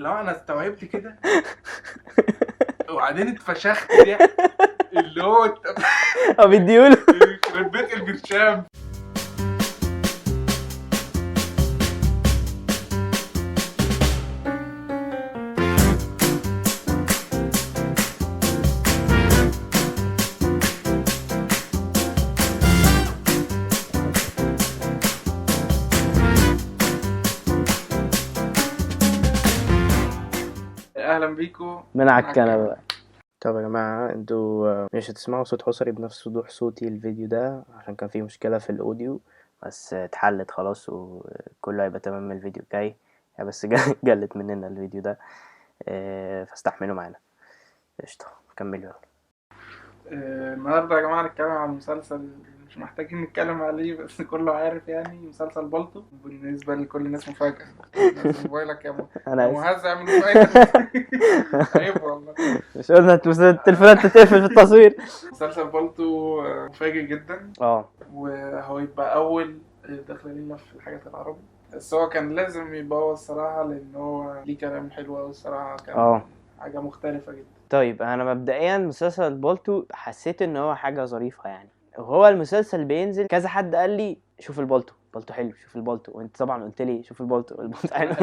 لو انا استوعبت كده وبعدين اتفشخت ضحك اللي هو هو بيديهوله يخرب بيت البرشام. اهلا بيكم من على الكنبة بقى. طب يا جماعة انتوا مش هتسمعوا صوت حصري بنفس وضوح صوتي الفيديو ده عشان كان فيه مشكلة في ال audio، بس اتحلت خلاص وكله هيبقى تمام من الفيديو الجاي يعني، بس جلت مننا الفيديو ده، فاستحملوا معانا. قشطة، كملوا يلا. النهارده يا جماعة هنتكلم عن مسلسل مش محتاجين نتكلم عليه بس كله عارف يعني، مسلسل بالطو. بالنسبة لكل الناس مفاجأة. موبايلك يا انا اسف، مهزأ اعمل مفاجأة. عيب والله، مش قلنا التليفونات تتقفل في التصوير. مسلسل بالطو مفاجئ جدا، وهو يبقى اول دخلة لينا في الحاجات العربي، بس هو كان لازم يبقى هو الصراحة، لان هو ليه كلام حلو قوي الصراحة، كان حاجة مختلفة جدا. طيب انا مبدئيا مسلسل بالطو حسيت ان هو حاجة ظريفة يعني، وهو المسلسل بينزل كذا حد قال لي شوف البالطو، بالطو حلو، شوف البالطو، وانت طبعا قلت لي شوف البالطو، البالطو حلو.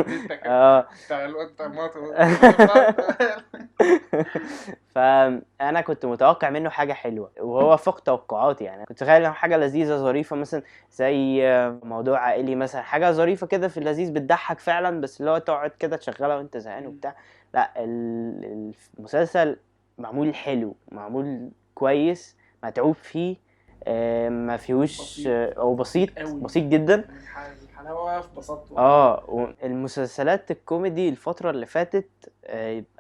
فانا كنت متوقع منه حاجة حلوة وهو فوق توقعاتي يعني، كنت تخيل انه حاجة لذيذة ظريفة مثلا زي موضوع عائلي مثلا، حاجة ظريفة كده في اللذيذ بتضحك فعلا، بس اللي هو تقعد كده تشغلها وانت زهقان وبتاع. لا المسلسل معمول حلو، معمول كويس، متعوب فيه، ما فيهوش او بسيط بسيط جدا، الحلاوة في بساطته. والمسلسلات الكوميدي الفترة اللي فاتت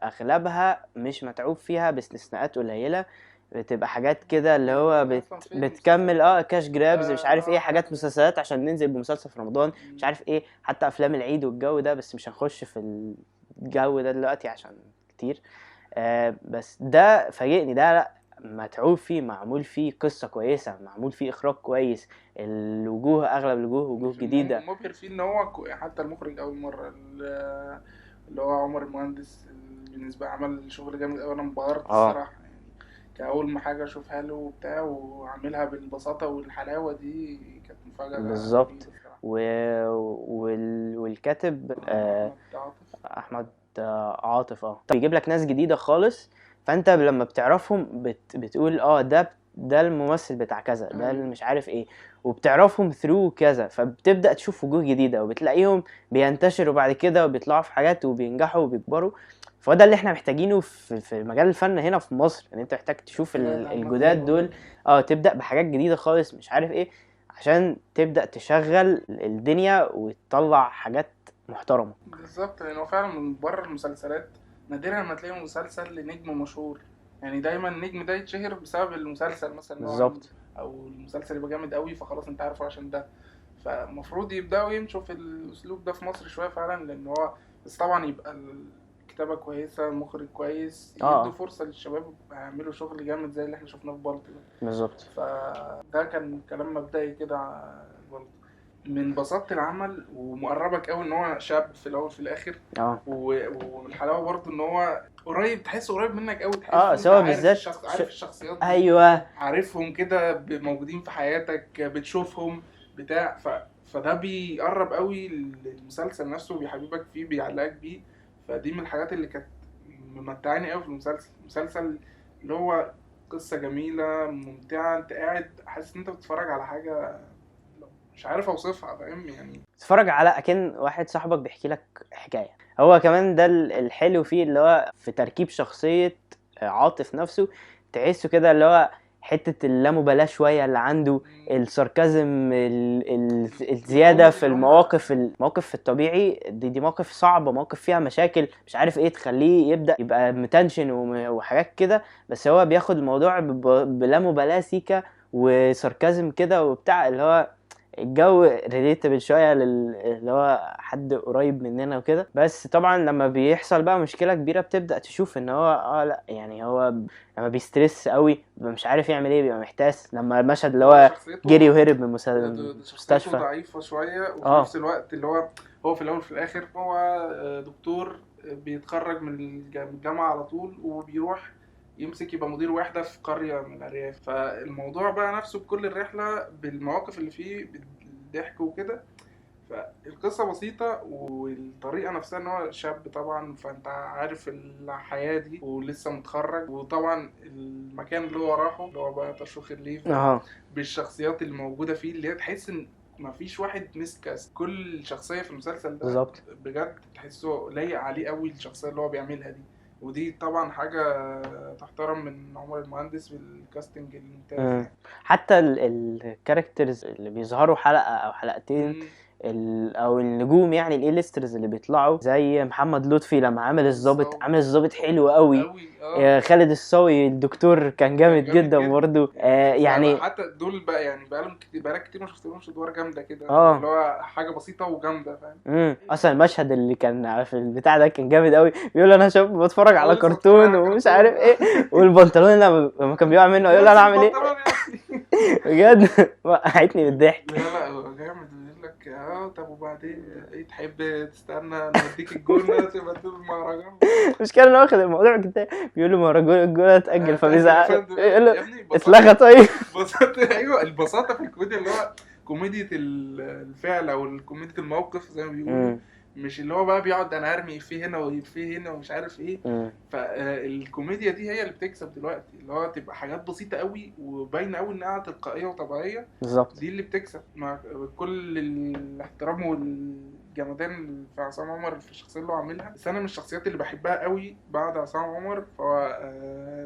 اغلبها مش متعوب فيها باستثناءات قليله، بتبقى حاجات كده اللي هو بتكمل cash grabs مش عارف ايه، حاجات مسلسلات عشان ننزل بمسلسل في رمضان مش عارف ايه، حتى افلام العيد والجو ده، بس مش هنخش في الجو ده دلوقتي عشان كتير. بس ده فاجئني، ده لا متعوب فيه، معمول فيه قصة كويسة، معمول فيه إخراج كويس، الوجوه أغلب الوجوه وجوه جديدة. مبهر فيه إن هو حتى المخرج أول مرة اللي هو عمر المهندس بالنسبة عمل شغل جامد أوي، أنا انبهرت الصراحة يعني، كأول ما حاجة أشوفها له وبتاع وعاملها بالبساطة والحلاوة دي كانت مفاجأة بالظبط. والكاتب أحمد عاطف بيجيب لك ناس جديدة خالص، فانت لما بتعرفهم بتقول ده الممثل بتاع كذا، ده اللي مش عارف ايه، وبتعرفهم through كذا، فبتبدأ تشوف وجوه جديدة وبتلاقيهم بينتشروا بعد كده وبيطلعوا في حاجات وبينجحوا وبيكبروا. فده اللي احنا محتاجينه في مجال الفن هنا في مصر، ان انت محتاج تشوف الجداد دول، تبدأ بحاجات جديدة خالص مش عارف ايه، عشان تبدأ تشغل الدنيا وتطلع حاجات محترمة. بالظبط، لانه فعلا من بره المسلسلات نادرا ما تلاقي مسلسل لنجم مشهور يعني، دايما النجم ده يتشهر بسبب المسلسل مثلا، بالظبط، او المسلسل يبقى جامد قوي فخلاص انت عارفه عشان ده. فالمفروض يبداوا يمشوا في الاسلوب ده في مصر شوية فعلا، لان هو بس طبعا يبقى الكتابة كويسة، المخرج كويس، يدوا فرصة للشباب يعملوا شغل جامد زي اللي احنا شفناه في بالطو ده. بالظبط. فده كان كلام مبدئي كده على بالطو. من بساطة العمل ومقربك قوي ان هو شاب في الاول في الاخر، والحلاوة برضه ان هو قريب، تحسه قريب منك قوي، تحسه سواء بالذات عارف الشخصيات دي. ايوه، عارفهم كده، موجودين في حياتك، بتشوفهم بتاع، فده بيقرب قوي المسلسل نفسه، بيحببك فيه، بيعلقك بيه. فدي من الحاجات اللي كانت ممتعاني قوي في المسلسل. المسلسل اللي هو قصة جميلة ممتعة، انت قاعد حاسس ان انت بتتفرج على حاجة مش عارف اوصفها، فاهم يعني؟ تتفرج على اكن واحد صاحبك بيحكي لك حكاية. هو كمان ده الحلو فيه، اللي هو في تركيب شخصية عاطف نفسه، تحسه كده اللي هو حتة اللامبالاة شوية اللي عنده، الساركازم الزيادة في المواقف، المواقف في الطبيعي دي مواقف صعبة، مواقف فيها مشاكل مش عارف ايه، تخليه يبدا يبقى متنشن وحاجات كده، بس هو بياخد الموضوع بلامبالاه سيكا و sarcasm كده وبتاع، اللي هو الجو relatable شوية اللي هو حد قريب مننا وكده. بس طبعا لما بيحصل بقى مشكلة كبيرة بتبدا تشوف ان هو لا يعني هو لما بي stress قوي بيبقى مش عارف يعمل ايه، بيبقى محتاس. لما المشهد اللي هو جري وهرب من المستشفى، ضعيفة شوية، وفي نفس الوقت اللي هو في الاول في الاخر هو دكتور بيتخرج من الجامعة على طول وبيروح يمسك يبقى مدير وحدة في قرية من الأرياف. فالموضوع بقى نفسه بكل الرحلة بالمواقف اللي فيه بالضحك وكده. فالقصة بسيطة والطريقة نفسها ان هو شاب طبعا، فانت عارف الحياة دي ولسه متخرج، وطبعا المكان اللي هو راحة اللي هو بقى تشوخ الليف بالشخصيات اللي موجودة فيه، اللي هي تحس ان مفيش واحد مسكس، كل شخصية في المسلسل ده بالظبط بجد تحسه لايق عليه قوي الشخصية اللي هو بيعملها دي. ودي طبعا حاجة تحترم من عمر المهندس بال casting الممتاز يعني. حتى ال characters اللي بيظهروا حلقة او حلقتين او النجوم يعني ال A-listers اللي بيطلعوا زي محمد لطفي لما عامل الظابط، عامل الظابط حلو قوي. خالد الصاوي الدكتور كان جامد جدا برضه. يعني حتى دول بقى يعني بقالهم كتير، بقالك كتير ما شفتلهمش ادوار جامدة كده، اللي هو حاجة بسيطة وجامده، فاهم. اصلا المشهد اللي كان في البتاع ده كان جامد قوي، بيقول انا شاب بتفرج على كرتون ومش عارف ايه، والبنطلون لما كان بيقع منه يقول انا اعمل ايه بجد وقعتني بالضحك. لا لا هو جامد. بيقول لك طب وبعدين ايه تحب تستنى نوديك الجونه تبقى المهرجان؟ مش كان واخد الموضوع كده، بيقول له مهرجان الجونه اتاجل، فبيزعق يقول له اتلغى. طيب بساطة. ايوه البساطة في الكوميديا، اللي هو كوميديا الفعل او كوميديا الموقف زي ما بيقولوا، مش اللي هو بقى بيقعد انا ارمي فيه هنا وفيه هنا ومش عارف ايه. فالكوميديا دي هي اللي بتكسب دلوقتي، اللي هو تبقى حاجات بسيطة قوي وباينه قوي انها تلقائية وطبيعيه. بالظبط دي اللي بتكسب، مع كل الاحترام والجمدان في عصام عمر في الشخصية اللي هو عاملها. بس انا من الشخصيات اللي بحبها قوي بعد عصام عمر فهو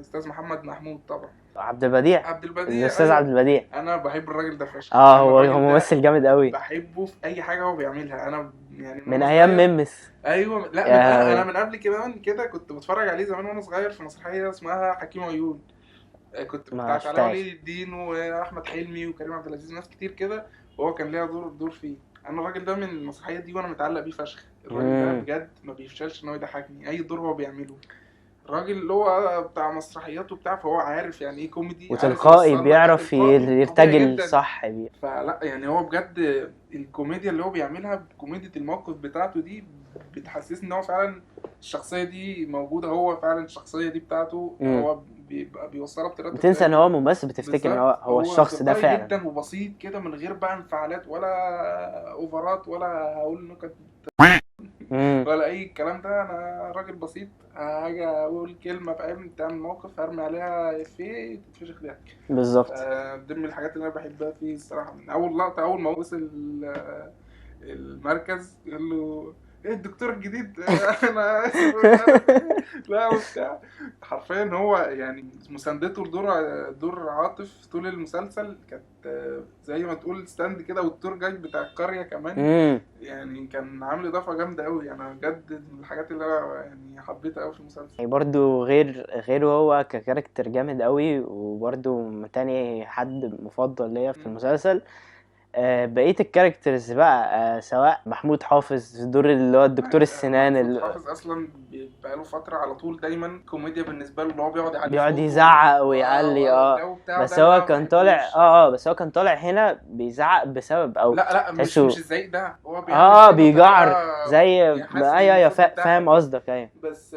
استاذ محمد محمود طبعا، عبد البديع. عبد البديع، الاستاذ عبد البديع، انا بحب الراجل ده فشخ. هو ممثل جامد قوي، بحبه في اي حاجة هو بيعملها. انا يعني من ايام ممس. ايوه لا انا من قبل كمان كده كنت بتفرج عليه زمان وانا صغير في مسرحية اسمها حكيم عيون، كنت بتاعت علاء ولي الدين واحمد حلمي وكريم عبد العزيز وناس كتير كده، وهو كان ليها دور فيه. انا الراجل ده من المسرحية دي وانا متعلق بيه فشخ. الراجل ده بجد ما بيفشلش ان هو يضحكني اي دور هو بيعمله. الراجل اللي هو بتاع مسرحيات وبتاع، فهو عارف يعني ايه كوميدي، وتلقائي بيعرف يرتجل صح بيه. فلا يعني هو بجد الكوميديا اللي هو بيعملها، كوميديا الموقف بتاعته دي بتحسسني ان هو فعلا الشخصية دي موجودة، هو فعلا الشخصية دي بتاعته. هو بيبقى بيوصلها بطريقة بتنسى ان هو ممثل، بتفتكر ان هو الشخص ده فعلا جدا وبسيط كده من غير بقى انفعالات ولا اوفرات ولا هقول نكت ولا اي الكلام ده. انا راجل بسيط، هاجي اقول كلمة فاهم تعمل موقف هرمي عليها افيه تتفشخ ضحك. بالظبط. دي من الحاجات اللي انا بحبها فيه الصراحة. من اول لقطة، اول ما وصل المركز قال له ايه الدكتور الجديد انا اسف مش عارف ايه لا وبتاع. حرفيا هو يعني مساندته لدور عاطف طول المسلسل كانت زي ما تقول stand كده، وال tour guide بتاع القرية كمان. يعني كان عامل اضافه جامدة قوي. انا بجد من الحاجات اللي انا يعني حبيتها قوي في المسلسل. يعني برضو غيره هو ك character جامد قوي، وبرضو تاني حد مفضل ليا في المسلسل. بقية ال characters بقى، سواء محمود حافظ دور اللي هو الدكتور السنان، محمود حافظ اصلا بقاله فترة على طول دايما كوميديا بالنسبة له، اللي هو بيقعد يعلي، بيقعد يزعق ويعلي. بس هو كان طالع بس هو كان طالع هنا بيزعق بسبب او لا مش الزعيق ده، هو بيعمل بيجعر زي ايوه فاهم قصدك. ايوه بس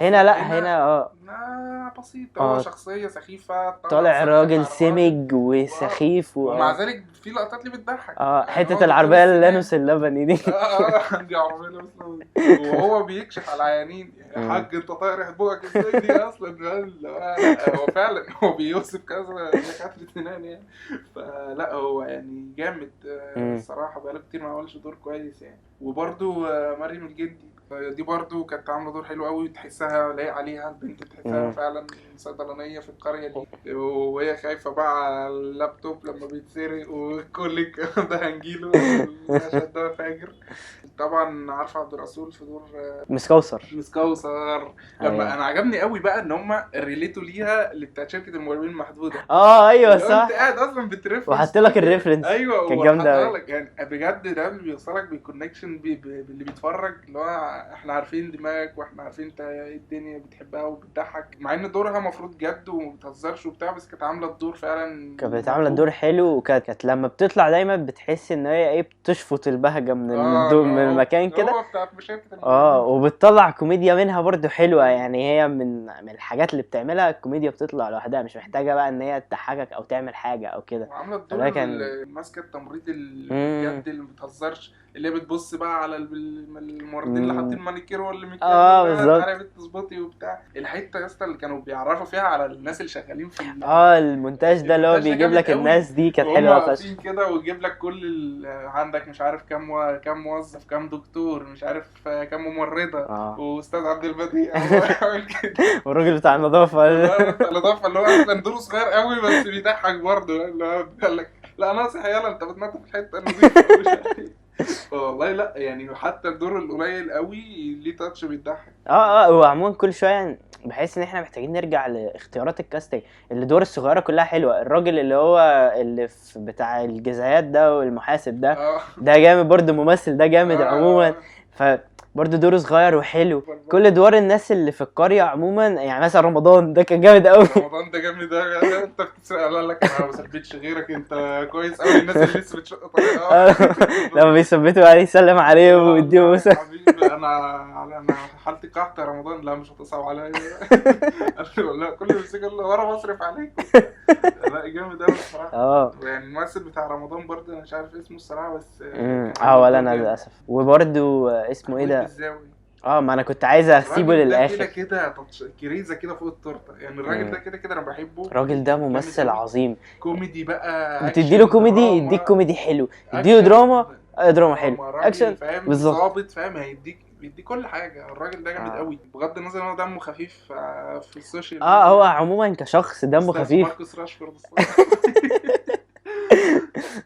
هنا لا هنا بسيط، هو شخصية سخيفة، طالع راجل سمج وسخيف ومع ذلك في لقطات اللي بتضحك. يعني حتة العربية اللانوس اللبني دي. دي عربية لانوس اللبني، وهو بيكشف على العيانين يا حاج انت طاير بقك ازاي دي اصلا. لا هو فعلا هو بيوصف كذا دكاترة سنان يعني. فلا هو يعني جامد الصراحة، بقاله كتير ما عملش دور كويس يعني. وبرده مريم الجدي دي برضو كانت عامله دور حلو قوي، تحسها لايق عليها البنت، تحسها فعلا صيدلانيه في القرية دي، وهي خايفة بقى على اللابتوب لما بيتسرق وكل الكلام ده هنجيله المشهد ده فاجر. طبعا عارفه عبد الرسول في دور مس كوثر. مس كوثر لما انا عجبني قوي بقى ان هم relate وا ليها اللي بتاعت شركة المرعبين المحدودة. ايوه صح، انت قاعد اصلا بت reference وحط لك ال reference. ايوه كانت جامدة قوي يعني بجد. ده اللي بيوصلك بال connection باللي بيتفرج، اللي هو احنا عارفين دماغك واحنا عارفين انت ايه الدنيا بتحبها وبتضحك، مع ان دورها مفروض جد وما بتهزرش وبتاع، بس كانت عامله الدور فعلا، كانت عامله الدور حلو. وكانت لما بتطلع دايما بتحس ان هي ايه، بتشفط البهجة من الدور، من المكان كده. هو بتاع شركة. وبتطلع كوميديا منها برضو حلوة يعني. هي من الحاجات اللي بتعملها الكوميديا بتطلع لوحدها، مش محتاجه بقى ان هي تضحكك او تعمل حاجة او كده. وعامله الدور اللي ماسكه التمريض اللي بجد اللي ما بتهزرش، اللي بتبص بقى على الممرضين اللي حاطين مانيكير ولا مكياج. بالظبط. عارف تظبطي وبتاع. الحتة يا اسطى اللي كانوا بيعرفوا فيها على الناس اللي شغالين في المونتاج ده اللي هو بيجيب لك الناس دي كانت حلوة فشخ كده، ويجيب لك كل عندك مش عارف كام موظف، كام دكتور، مش عارف كام ممرضة، واستاذ عبد البديع والراجل بتاع النظافة. النظافة اللي هو اصلا دوره صغير قوي بس بيضحك برضه، اللي هو بيقول لك لا ناصح يلا انت بتنظف الحتة النظيفة مش عارف ايه. والله لا يعني حتى الدور القليل قوي ليه touch بيضحك. هو عموما كل شوية بحس ان احنا محتاجين نرجع لاختيارات ال casting. الدور الصغيرة كلها حلوة. الراجل اللي هو اللي في بتاع الجزايات ده والمحاسب ده، ده جامد برضه، ممثل ده جامد عموما، فبرضه دوره صغير وحلو. كل دوار الناس اللي في القرية عموما يعني، مثلا رمضان ده كان جامد قوي. رمضان ده جامد قوي. انت بتسرق، لا لك انا ما بثبتش غيرك، انت كويس قوي. الناس اللي لسه بتشق طريقها لما بيثبتوا عليه يسلم عليه ويديه بوسه. حبيبي انا حالتي قحط يا رمضان، لا مش هتصعب عليا. لا كل ما يقول له ورا بصرف عليك. لا جامد قوي الصراحة. يعني الممثل بتاع رمضان برضه انا مش عارف اسمه الصراحة، بس ولا انا للاسف. وبرضه اسمه ايه ده؟ ما انا كنت عايز اسيبه للاخر كده كده كريزه كده فوق التورتة يعني. الراجل ده كده كده انا بحبه. الراجل ده ممثل عظيم. كوميدي بقى، بتديله كوميدي يديك كوميدي حلو، يديله دراما دراما حلو، اكشن بالظبط، ظابط فاهم، بيديك كل حاجة. الراجل ده جامد قوي بغض النظر ان هو دمه خفيف في ال social. هو عموما كشخص دمه خفيف. ماركوس راشفورد.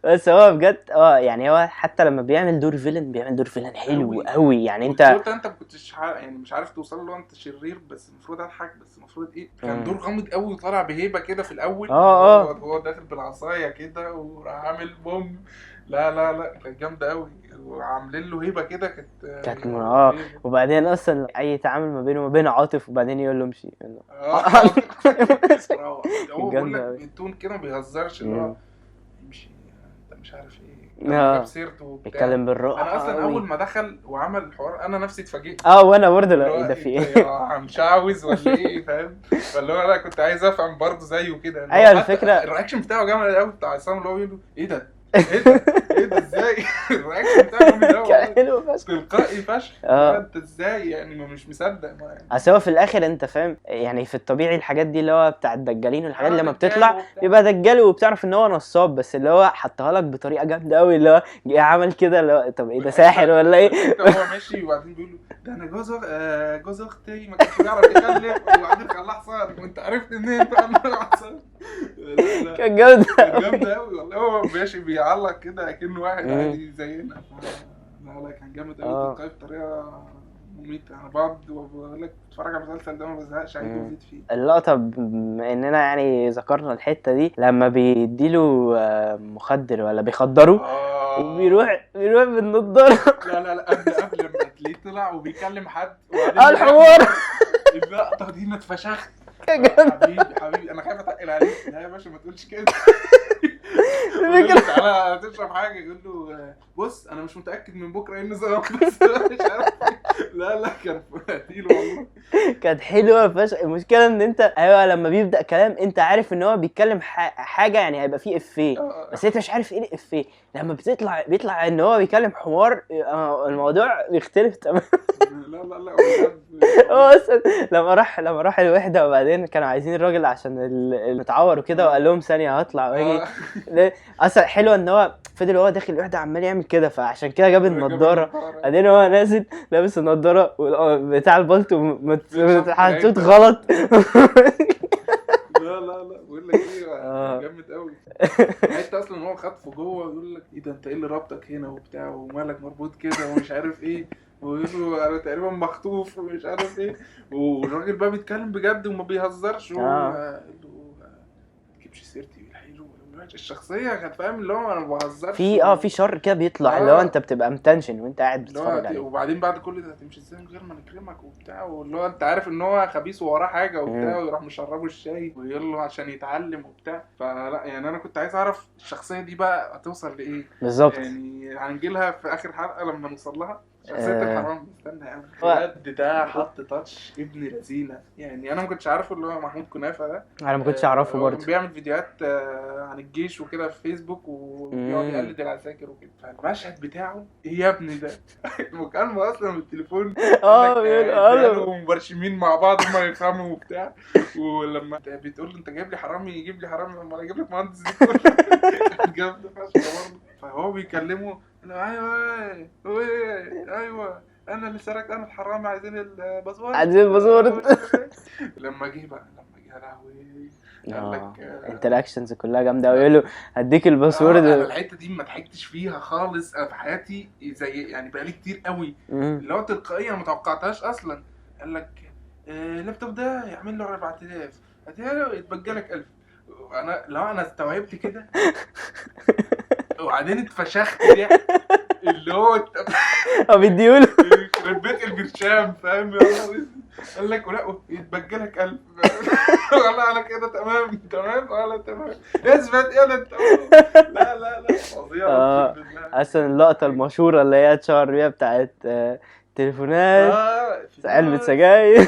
بس هو بجد يعني هو حتى لما بيعمل دور villain بيعمل دور villain حلو قوي يعني. انت انت ما كنتش يعني مش عارف توصل له، انت شرير بس المفروض اضحك، بس المفروض ايه. كان دور غامض قوي وطالع بهيبة كده في الاول. هو داخل بالعصايه كده وراح عامل بوم. لا لا لا كانت جامدة قوي، وعاملين له هيبة كده. كانت وبعدين اصلا اي تعامل ما بينه وما بين عاطف، وبعدين يقول له امشي. هو بيقول لك بال tone كده ما بيهزرش، اللي هو امشي انت مش عارف ايه، جاب سيرته وبتاع، بيتكلم بالروح. انا اصلا اول ما دخل وعمل الحوار انا نفسي اتفاجئت. وانا برضه لا ايه ده في ايه، مش عاوز ولا ايه فاهم. فاللي هو انا كنت عايز افهم برضه زيه كده. ايوه الفكرة ال reaction بتاعه جامد قوي بتاع عصام، اللي هو بيقول ايه ده ايه ده ايه ده ازاي. ال reaction بتاعه جامد قوي، حلو فشخ، تلقائي فشخ. انت ازاي يعني مش مصدق. اصل هو في الاخر انت فاهم يعني في الطبيعي الحاجات دي اللي هو بتاع الدجالين والحاجات اللي لما بتطلع بيبقى دجال وبتعرف ان هو نصاب، بس اللي هو حطها لك بطريقة جامدة قوي، اللي هو عمل كده اللي هو طب ايه ده ساحر ولا ايه. هو ماشي وبعدين بيقول له ده انا جوز اختي ما كانش بيعرف يخلف، وبعدين خلاه حصان، وانت عرفت منين بقى انه حصان. كان جامد، جامد قوي والله. هو ماشي بيعلق كده كأنه واحد عادي زينا. لا لا كان جامد قوي، تلقائي بطريقة مميته. انا بقعد وبقول لك اتفرج على المسلسل ده ما بزهقش، عيد وزيد فيه. اللقطة بما اننا يعني ذكرنا الحتة دي، لما بيديله مخدر ولا بيخدره وبيروح بالنضاره. لا لا لا قبل لما تلاقيه طلع وبيكلم حد الحوار. اللقطة دي انا اتفشخت. حبيبي حبيبي انا خايف اتقل عليك. لا يا باشا ما تقولش كده. تعالى تشرب حاجة. يقول له بص انا مش متاكد من بكره ايه النظام، بس مش عارف. لا لا كان تقيل والله، كانت حلوة فشخ. المشكلة ان انت ايوه لما بيبدا كلام انت عارف ان هو بيتكلم حاجة يعني هيبقى فيه افيه، بس انت مش عارف ايه الافيه. لما بيطلع ان هو بيتكلم حوار، الموضوع بيختلف تماما. لا لا لا هو اصلا لما راح الوحدة وبعدين كانوا عايزين الراجل عشان المتعور وكده، وقال لهم ثانية هطلع واجي. اصلا حلوة ان هو فضل هو داخل الوحدة عمال يعمل كده، فعشان كده جاب النضارة. بعدين هو نازل لابس النضارة بتاع البلطو محطوط غلط. لا لا لا بقول لك ايه جامد قوي. حتى اصلا هو خطفه جوه ويقول لك ايه ده انت ايه اللي رابطك هنا وبتاع ومالك مربوط كده ومش عارف ايه، ويقول انا تقريبا مخطوف ومش عارف ايه. والراجل بقى بيتكلم بجد وما بيهزرش. وقال له ما تجيبش سيرتي بالحلو، وحش. الشخصية كانت فاهم اللي هو انا ما بهزرش. في في شر كده بيطلع اللي هو انت بتبقى متنشن وانت قاعد بتتفرج عليه. وبعدين بعد كل ده هتمشي ازاي من غير ما نكرمك وبتاع، واللي هو انت عارف ان هو خبيث ووراه حاجة وبتاع، ويروح مشربه الشاي ويقول له عشان يتعلم وبتاع. فلا يعني انا كنت عايز اعرف الشخصية دي بقى هتوصل لايه بالظبط، يعني هنجيلها في اخر حلقة لما نوصل لها. شخصية الحرام استنى يا عم بجد ده حط touch ابن لذينه يعني. انا ما كنتش عارفه اللي هو محمود كنافه ده، انا ما كنتش اعرفه برضه. بيعمل فيديوهات عن الجيش وكده في فيسبوك وبيقعد يقلد العساكر وكده. فالمشهد بتاعه ايه يا ابني ده؟ المكالمة اصلا من التليفون بيقولوا مبرشمين مع بعض ما يفهموا وبتاع. ولما بتقول له انت جايب لي حرامي يجيب لي حرامي، امال اجيب لك مهندس ديكور. جامدة فشخ برضه. فهو بيكلمه ايوه ايوه انا اللي سرقت، انا الحرامي، عايزين ال password، عايزين ال password. لما جه بقى، لما جه لهوي قال لك interactions كلها جامدة قوي. يقول له هديك ال password. انا الحتة دي ما ضحكتش فيها خالص في حياتي، زي يعني بقالي كتير قوي اللي هو تلقائيا ما توقعتهاش اصلا. قال لك اللابتوب ده يعمل له 4000 هتلاقي يتبجى لك 1000. انا لو انا استوعبت كده وبعدين اتفشخت ضحك اللي هو بيديهوله يخرب بيت البرشام فاهم. قال لك ولا يتبجلك 1000. والله انا كده تمام تمام ولا تمام اثبت يا انت. لا لا لا فظيع. اصلا اللقطة المشهورة اللي هي اتشهر بيها بتاعت تليفونات علبة سجاير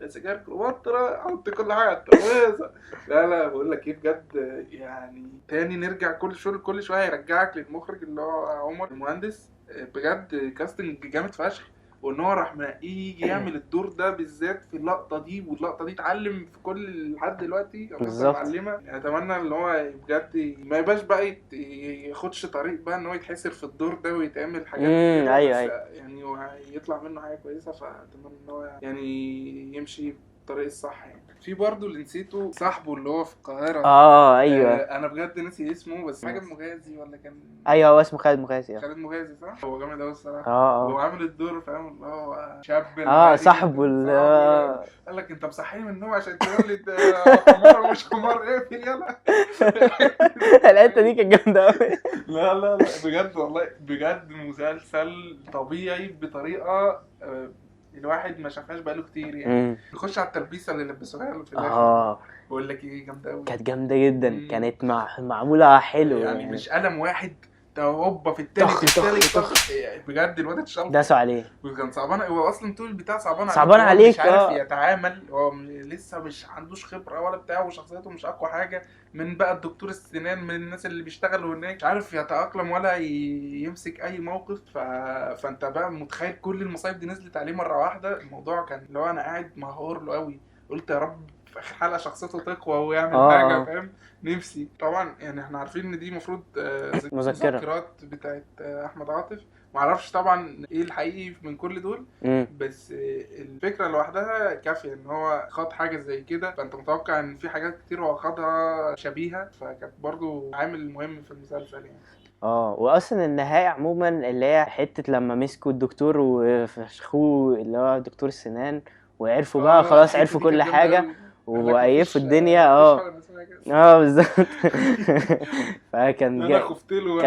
سجاير كليوباترا، حط كل حاجة على الترابيزة. لا لا بقول لك ايه بجد يعني تاني نرجع كل شوية يرجعك للمخرج اللي هو عمر المهندس. بجد casting جامد فشخ، وان هو راح منقيه يجي يعمل الدور ده بالذات في اللقطة دي، واللقطه دي اتعلم في كل لحد دلوقتي معلمه. يعني اتمنى ان هو بجد ما يبقاش بقى ياخدش طريق بقى ان هو يتحسر في الدور ده ويتعمل حاجات كده. ايوه يعني ويطلع منه حاجة كويسة. فاتمنى ان هو يعني يمشي الطريق الصح. يعني في برضه اللي نسيته صاحبه اللي هو في القاهرة. ايوه انا بجد نسي اسمه، بس حاجة مغازي ولا كان ايوه هو اسمه خالد مغازي. خالد مغازي صح، هو جامد قوي الصراحة. هو عامل الدور فاهم اللي هو شاب صاحبه قال لك انت مصحيني من النوم عشان تقول لي حمار ومش حمار ايه يلا. الحتة دي كانت جامدة قوي. لا لا لا بجد والله بجد مسلسل طبيعي بطريقة الواحد ما شافهاش بقاله كتير يعني. نخش على التلبيسه اللي لبسوها له في الاخر. بقول لك ايه جامدة قوي، كانت جامدة جدا. كانت معمولة حلو يعني مش قلم واحد ده هوبا في التالت في التالت يعني بجد الواد اتشلط داسوا عليه وكان صعبان. هو اصلا طول البتاع صعبان عليك، مش عارف يتعامل، هو لسه مش عندوش خبره ولا بتاع، وشخصيته مش اقوى حاجة من بقى الدكتور السنان من الناس اللي بيشتغلوا هناك، مش عارف يتاقلم ولا يمسك اي موقف. فانت بقى متخيل كل المصايب دي نزلت عليه مرة واحدة. الموضوع كان لو انا قاعد مهور له قوي، قلت يا رب في اخر حلقة شخصيته تقوى ويعمل حاجة فاهم نفسي. طبعا يعني احنا عارفين ان دي مفروض مذكرات بتاعت احمد عاطف، معرفش طبعا ايه الحقيقي من كل دول، بس الفكرة لوحدها كافيه ان هو خاض حاجة زي كده، فانت متوقع ان في حاجات كتير هو خاضها شبيهه، فكانت برضو عامل مهم في المسلسل يعني. واصلا النهاية عموما اللي هي حتة لما مسكوا الدكتور وفشخوه اللي هو دكتور السنان وعرفوا بقى خلاص عرفوا كل حاجة وقيفوا الدنيا. بالظبط. فكان انا خفت له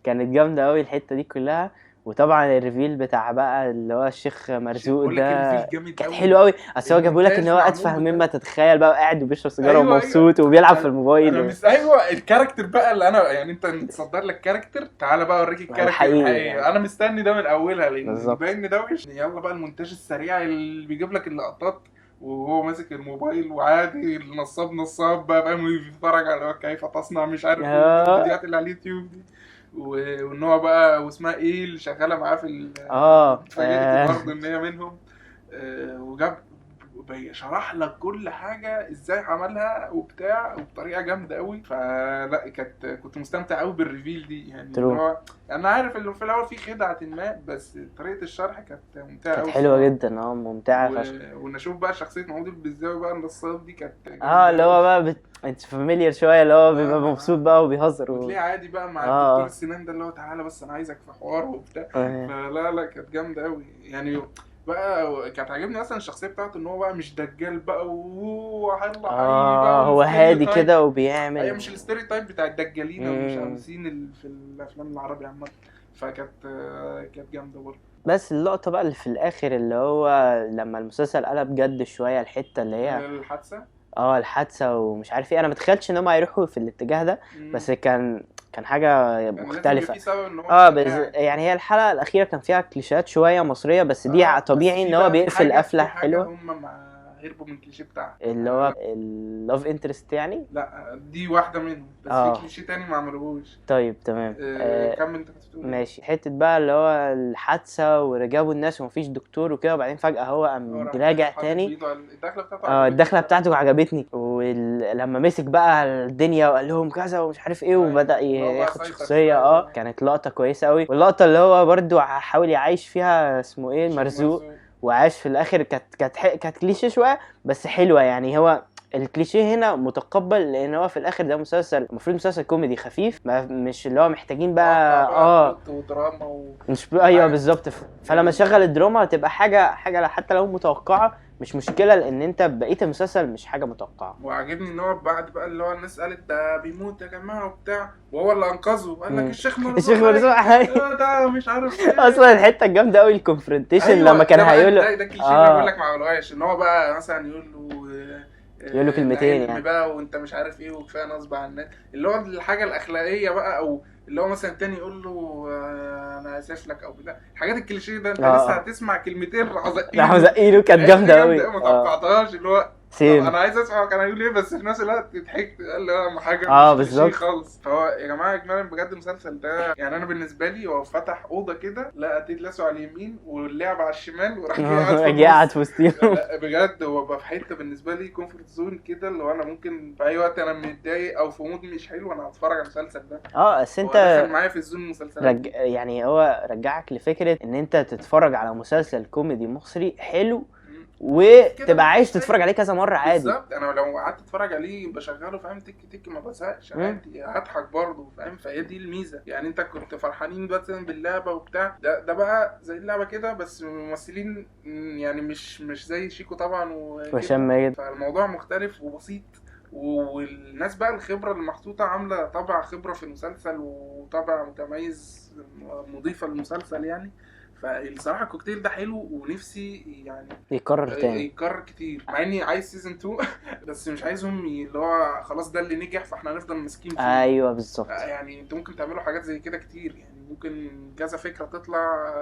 كانت جامدة قوي الحتة دي كلها. وطبعا ال reveal بتاع بقى اللي هو الشيخ مرزوق ده كان حلو قوي. اصل هو جابوا لك ان هو اتفه مما تتخيل بقى، قاعد وبيشرب سيجارة ومبسوط وبيلعب في الموبايل. انا مش ايوه ال character بقى اللي انا يعني انت متصدر لك character، تعالى بقى اوريك ال character الحقيقي يعني. انا مستني ده من اولها لان باين ده وحش. يلا بقى المونتاج السريع اللي بيجيب لك اللقطات وهو ماسك الموبايل وعادي النصاب نصاب بقى فاهم، ويتفرج على كيف تصنع مش عارف الفيديوهات اللي على اليوتيوب دي، وان هو بقى واسمها ايه اللي شغالة معاه في اتفاجئت برضه ان هي منهم. وجاب شرح لك كل حاجة ازاي عملها وبتاع وبطريقة جامدة قوي. فلا كنت مستمتع قوي بال reveal دي يعني. هو انا عارف انه في الاول في خدعه ما، بس طريقه الشرح كانت ممتعة قوي، كانت حلوة جدا. ممتعة فشخ. ونشوف بقى شخصية محمود البزاوي بقى النصاب دي كانت اللي هو بقى انت familiar شوية، اللي هو بيبقى مبسوط بقى وبيهزر وتلاقيه عادي بقى مع الدكتور السنان ده اللي هو تعالى بس انا عايزك في حوار وبتاع. فلا لا كانت جامدة قوي يعني. بقى كانت عاجبني اصلا الشخصية بتاعته، ان هو بقى مش دجال بقى وهيطلع حي بقى هو هادي وال stereotype. كده ايوه وبيعمل. مش ال stereotype بتاع الدجالين او مش مم. عاوزين في الافلام العربي عامة. فكانت كانت جامدة برضه. بس اللقطة بقى اللي في الاخر اللي هو لما المسلسل قلب جد شوية، الحتة اللي هي الحادثة، الحادثة ومش عارف ايه، انا ما تخيلتش ان هم هيروحوا في الاتجاه ده. بس كان حاجة كان لازم يبقى مختلفة. في سبب ان هو بس قاعد. يعني هي الحلقة الاخيرة كان فيها كليشيهات شوية مصرية، بس دي طبيعي بس ان هو بيقفل قفله في حاجة حلوة. هم مع هربوا من الكليشيه بتاعها اللي هو ال love interest يعني. لا دي واحدة منهم، بس في كليشيه تاني ما عملوهوش. طيب تمام. كمل انت كنت بتقول. ماشي. حتة بقى اللي هو الحادثة ورجعوا الناس ومفيش دكتور وكده، وبعدين فجاة هو قام راح راجع حاطط تاني. بإيده على الدخلة بتاعته عجبتني الدخلة بصراحة. بتاعته عجبتني، ولما مسك بقى الدنيا وقال لهم كذا ومش عارف ايه، وبدا اللي هو بقى ياخد سيطر شخصية. شوية. كانت لقطة كويسة قوي. واللقطه اللي هو برده حاول يعيش فيها اسمه ايه، مرزوق، وعاش في الاخر. كانت كليشيه شوية بس حلوة يعني. هو الكليشيه هنا متقبل، لان هو في الاخر ده مسلسل المفروض مسلسل كوميدي خفيف، ما مش اللي هو محتاجين بقى بقى plot ودراما مش ايوه حاجة. بالظبط. فلما تشغل الدراما هتبقى حاجة حتى لو متوقعه مش مشكلة، لان انت بقيت المسلسل مش حاجة متوقعه. وعجبني ان هو بعد بقى اللي هو الناس قالت ده بيموت يا جماعة وبتاع، وهو اللي انقذه قال لك الشيخ مرزوق الشيخ مرزوق حي. حي. ده مش عارف ايه. اصلا الحتة الجامدة قوي ال confrontation أيوة، لما كان ده بقى هيقول له ده الكليشيه اللي بقول لك ما عملوهاش، ان هو بقى مثلا يقول له يقول له كلمتين العلم يعني. بقى وانت مش عارف ايه وكفاية نصب على الناس، اللي هو الحاجة الاخلاقية بقى، او اللي هو مثلا تاني يقول له انا اسف لك او بتاع، الحاجات الكليشيه ده انت لسه هتسمع كلمتين راحوا زقينه. راحوا زقينه، كانت الحتة دي جامدة جامدة قوي. قوي، ما توقعتهاش اللي هو طب same. انا عايز اسمع كان هيقول ايه، بس في نفس الوقت ضحكت قال له ما حاجة مش كليشيه بالظبط. خالص. فهو يا جماعة اجمالا بجد المسلسل ده يعني انا بالنسبة لي هو فتح اوضة كده، لقى تيد لاسو على اليمين واللعب على الشمال، وراح جاي قاعد في جاي قاعد النص. في وسطيهم. لا بجد هو بقى في حتة بالنسبة لي comfort zone كده، اللي هو انا ممكن في اي وقت انا متضايق او في mood مش حلو انا هتفرج على المسلسل ده. بس هو انت دخل معايا في ال zone المسلسلات دي. يعني هو رجعك لفكرة ان انت تتفرج على مسلسل كوميدي مصري حلو وتبقى كده عايز مفيش تتفرج عليه كذا مرة عادي. بالظبط. انا لو قعدت اتفرج عليه بشغله فاهم تك تك ما بزهقش عادي، هضحك برضه فاهم. فهي دي الميزة يعني. انت كنت فرحانين مثلا باللعبة وبتاع ده بقى زي اللعبة كده، بس ممثلين يعني مش زي شيكو طبعا وكده. وهشام ماجد. فالموضوع مختلف وبسيط، والناس بقى الخبرة اللي محطوطة عامله طبع خبره في المسلسل وطبع متميز مضيفه للمسلسل يعني. فالصراحه الكوكتيل ده حلو، ونفسي يعني يكرر تاني، يتكرر كتير، مع اني عايز season 2 بس مش عايزهم اللي هو خلاص ده اللي نجح فاحنا هنفضل ماسكين فيه. ايوه بالظبط. يعني انتوا ممكن تعملوا حاجات زي كده كتير يعني، ممكن كذا فكرة تطلع.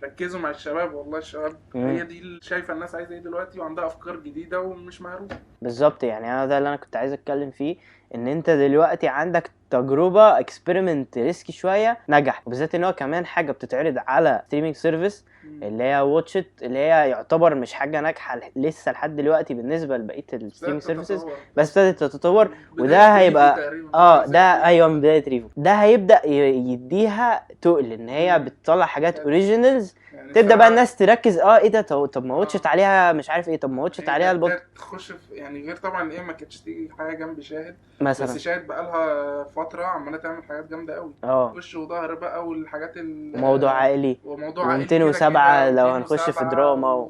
ركزوا مع الشباب، والله الشباب هي دي اللي شايفه الناس عايزه ايه دلوقتي، وعندها افكار جديدة ومش مهروسه. بالظبط. يعني انا ده اللي انا كنت عايز اتكلم فيه، ان انت دلوقتي عندك تجربه experiment risky شوية نجح، وبالذات ان هو كمان حاجة بتتعرض على streaming service اللي هي Watch It، اللي هي يعتبر مش حاجة ناجحة لسه لحد دلوقتي بالنسبة لبقية ال streaming services، بس ابتدت تتطور. بداية وده ريفو هيبقى تقريباً. ده ايوه من بداية ريفو ده هيبدا يديها تقل ان هي بتطلع حاجات originals، يعني تبدا بقى الصراحة الناس تركز ايه ده، طب ما Watch It عليها مش عارف ايه، طب ما Watch It هي عليها بدأت البط تخش في يعني غير طبعا ايه، ما كانتش تيجي حاجة جنب شاهد مثلا. بس شاهد بقى لها فترة عماله تعمل حاجات جامدة قوي، وش وظهر بقى والحاجات وموضوع عائلي وموضوع عائلي ومئتين كده وسبعة كده، لو ومئتين هنخش في وسبعة دراما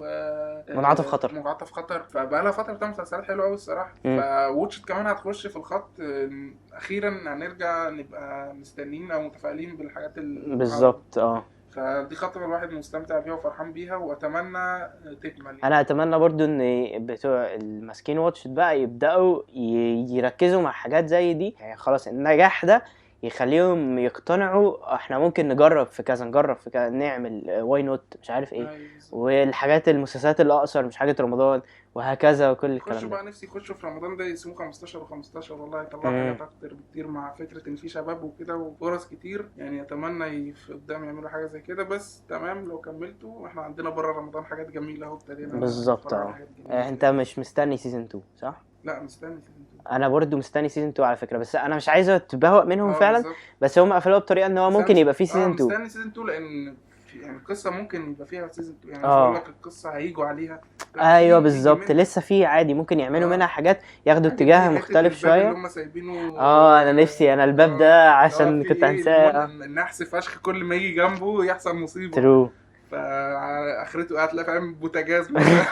منعطف خطر. منعطف خطر. فبقى لها فترة بتعمل مسلسلات حلوة قوي الصراحة. ف Watch It كمان هتخش في الخط. اخيرا هنرجع نبقى مستنيين او متفائلين بالحاجات بالظبط. فدي خطوة الواحد مستمتع بيها وفرحان بيها، واتمنى تكمل يعني. انا اتمنى برضو ان بتوع الماسكين Watch It بقى يبداوا يركزوا مع حاجات زي دي، يعني خلاص النجاح ده يخليهم يقتنعوا احنا ممكن نجرب في كذا، نجرب في كذا، نعمل why not مش عارف ايه. أيوة بالظبط. والحاجات المسلسلات الاقصر مش حاجة رمضان وهكذا وكل الكلام خشوا ده. بقى، نفسي يخشوا في رمضان ده يسموه 15 و15، والله يطلعوا حاجات اكتر بكتير، مع فكرة ان في شباب وكده وفرص كتير يعني. اتمنى في قدام يعملوا حاجة زي كده. بس تمام لو كملتوا، احنا عندنا بره رمضان حاجات جميلة اهو، ابتدينا بالظبط. نتفرج على حاجات جميلة. انت مش مستني season 2 صح؟ لا مستني season 2. انا برضو مستني season 2 على فكرة، بس انا مش عايز اتبهوأ منهم فعلا. بالظبط. بس هم قفلوها بطريقة ان هو بس ممكن أنا يبقى في season 2. مستني season 2 لان في يعني القصة ممكن يبقى فيها season 2، يعني مش هقول لك القصة هيجوا عليها. لا، ايوه في بالظبط، منها. لسه في عادي ممكن يعملوا منها حاجات، ياخدوا عجبني اتجاه حتة مختلف الباب شوية. اللي هم سايبينه. انا نفسي انا الباب ده اللي هو عشان في كنت إيه، هنساه. النحس فشخ، كل ما يجي جنبه يحصل مصيبة. true. فاخرته هتلاقي فاهم بوتاجاز مثلا.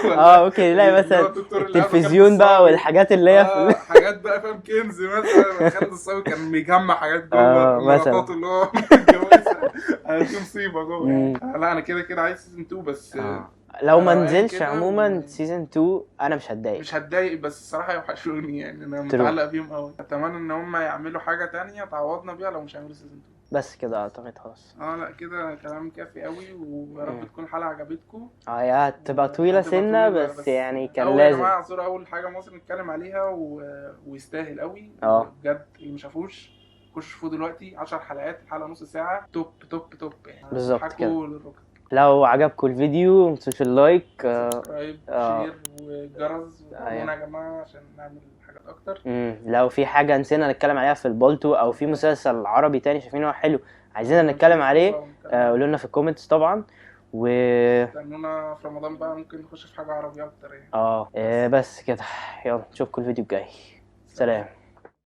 اه ممكن يلاقي اللي هو مثلا الدكتور اللي قبل خالد التلفزيون بقى الصاوي. والحاجات اللي هي في حاجات بقى فاهم، كنز مثلا. خالد الصاوي كان بيجمع حاجات جوه آه، مثلا. مراته اللي هو متجوزها. في مصيبة جوه يعني. مم. لا انا كده كده عايز season 2 بس. لو ما روقان نزلش كده عموما season 2 انا مش هتضايق. مش هتضايق، بس الصراحة يوحشوني يعني، انا True. متعلق بيهم قوي. اتمنى ان هم يعملوا حاجة تانية تعوضنا بيها لو مش هيعملوا season 2. بس كده اعتقد خلاص. لا كده كلام كافي قوي، ويا رب تكون الحلقة عجبتكم. هي هتبقى طويلة هتبقى سنة طويلة، بس يعني كان أول يا لازم. جماعة عصور اول حاجة مصر نتكلم عليها ويستاهل قوي. بجد اللي ما شافوش خشوا شوفوه دلوقتي، 10 حلقات، الحلقة نص ساعة، top top top يعني. بالظبط حكوا كده. للركب. لو عجبكم الفيديو ما تنسوش ال like، subscribe، share والجرس، ودعمونا يا جماعة عشان نعمل حاجات اكتر. لو في حاجة نسينا نتكلم عليها في البالتو، او في مسلسل عربي تاني شايفينه حلو عايزيننا نتكلم عليه، قولوا لنا في ال comments طبعا. و استنونا في رمضان بقى، ممكن نخش في حاجة عربية اكتر يعني. بس كده، يلا نشوفكم الفيديو الجاي. سلام.